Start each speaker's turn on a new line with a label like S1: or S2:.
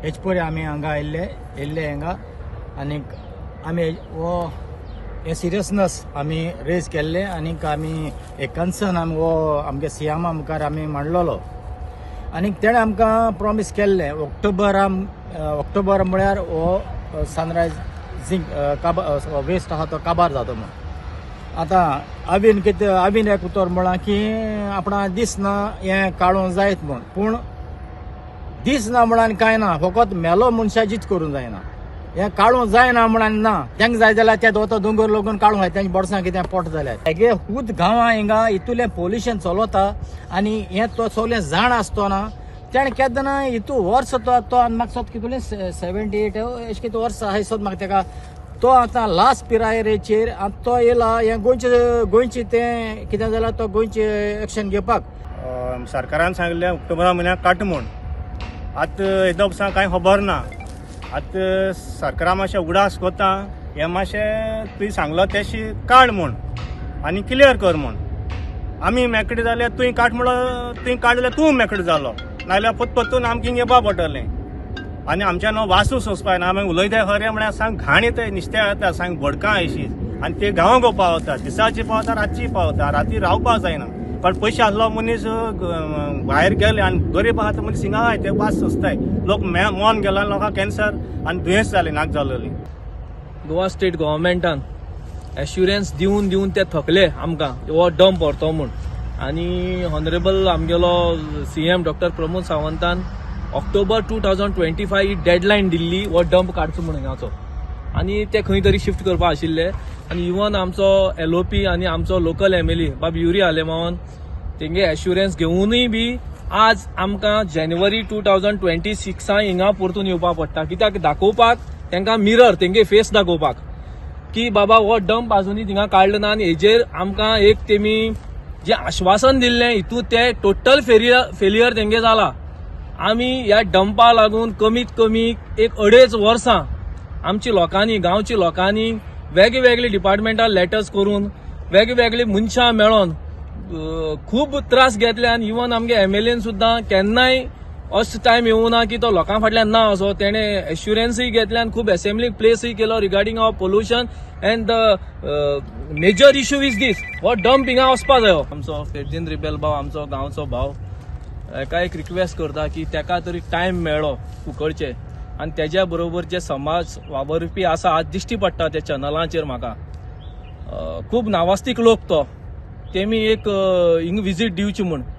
S1: हेच परी आमी हांगा आयिल्ले येयल्ले हांगा आनीक आमी हो हे सिरियसनस आमी रेज केल्ले आनीक आमी एक कन्सर्न आमी हो आमगे सीएमा मुखार आमी मांडलेलो आनीक तेणें आमकां प्रॉमीस केल्लें ऑक्टोबरान, ऑक्टोबर म्हळ्यार हो सनरायज झिंक काबा वेस्ट आहा तो काबार जाता म्हूण. आतां आवीन कितें, आवीन एक उतर म्हळां की आपणा दिसना हें काडूंक जायत म्हूण, पूण दिसना म्हणून कांय ना, फकत मेलो मनशाचीच करूंक जायना. हें काडूंक जायना म्हणून ना, तांकां जाय जाल्यार ते दोतो दोंगर लगून काडूंक जाय, तेंचे बोडसां कितें पोट जाल्यार. हेगे खूद गांवां हिंगा इतुलें पोल्युशन चलता आनी हें तो सगळें जाण आसतना तेणें केन्ना हितू वर्स तो तो आनी म्हाका सोद कितलें 78 अशें कितें वर्स आहा सोद म्हाका तेका, तो आतां लास्ट पिरायेचेर आतां तो येयला हें गोंयचें गोंयचें तें कितें जाल्यार तो गोंयचें एक्शन घेवपाक.
S2: सरकारान सांगलें ऑक्टोबरा म्हयन्याक काट म्हूण, आतां येदो पसा कांय खबर ना. आतां सरकारा मातशें उगडास कोता हें मातशें तुवें सांगलो तेशें काड म्हूण आनी क्लियर कर म्हूण. आमी मेकळे जाल्यार तुवें काड म्हणलो, तुवें काड जाल्यार तूं मेकळो जालो, नाजाल्यार परत परतून आमकां हिंगा येवपा पडटलें. आनी आमच्यान हो वासू सोंसपा ना, आमी उलयताय खरें म्हळ्यार सांग घाण येता, निस्त्या येता, सांग भडकां अशी आनी ते गांवां पावता, दिसाची पावता, रातची पावता, राती रावपाक जायना. पण पयशे आसलो मनीस भायर गेले आनी गरीब आहा तो मनीस हिंगा आहाय, ते वास सोंसताय. लोक मोन गेला, लोकांक कॅन्सर आनी दुयेंस जालें, नाक जालेली.
S3: गोवा स्टेट गव्हर्मेंटान एश्युरन्स दिवन दिवन ते थकले आमकां हो डंप व्हरतो म्हूण. आनी ऑनरेबल आमगेलो सीएम डॉक्टर प्रमोद सावंतान ऑक्टोबर 2025 ही डेडलायन दिल्ली हो डंप काडचो म्हूण हिंगाचो, आनी ते खंय तरी शिफ्ट करपा आशिल्ले. आनी इवन आमचो एलओपी आनी आमचो लोकल एमएलए बाब युरी आलेमावन तेंगे एश्युरन्स घेवनूय बी आज आमकां जानेवारी 2026 हिंगा परतून येवपाक पडटा. कित्याक दाखोवपाक तेंकां मिरर तेंगे फेस दाखोवपाक की बाबा हो डंप आजुनूय थिंगा काडलो ना. आनी हेजेर आमकां एक तेमी जें आश्वासन दिल्लें हितून ते टोटल फेलियर तेंगे जाला. आमी ह्या डंपा लागून कमीत कमी एक अडेच वर्सां आमची लोकांनी, गांवची लोकांनी वेगवेगळे डिपार्टमेंटान लेटर्स करून वेगवेगळी मनशां मेळोन खूब त्रास घेतले. आनी इवन आमगे एमएलएन सुद्दां केन्नाय असो टायम येवना ना की तो लोकां फाटल्यान ना असो तेणें एश्युरन्सूय घेतले आनी खूब एसेंब्ली प्लेसूय केलो regarding of pollution and the major issue is this हो डंप हिंगा वचपा जायो. आमचो फेर्दीन रिबेल भाव, आमचो गांवचो भाव, हेका एक रिक्वेस्ट करता की तेका तरी टायम मेळ्ळो कुंकळचे आनी तेज्या बरोबर जे समाज वावुरपी आसा आज दिश्टी पडटा त्या चॅनलांचेर म्हाका खूब नावास्तीक लोक तो तेमी एक हिंग विजीट दिवची म्हूण.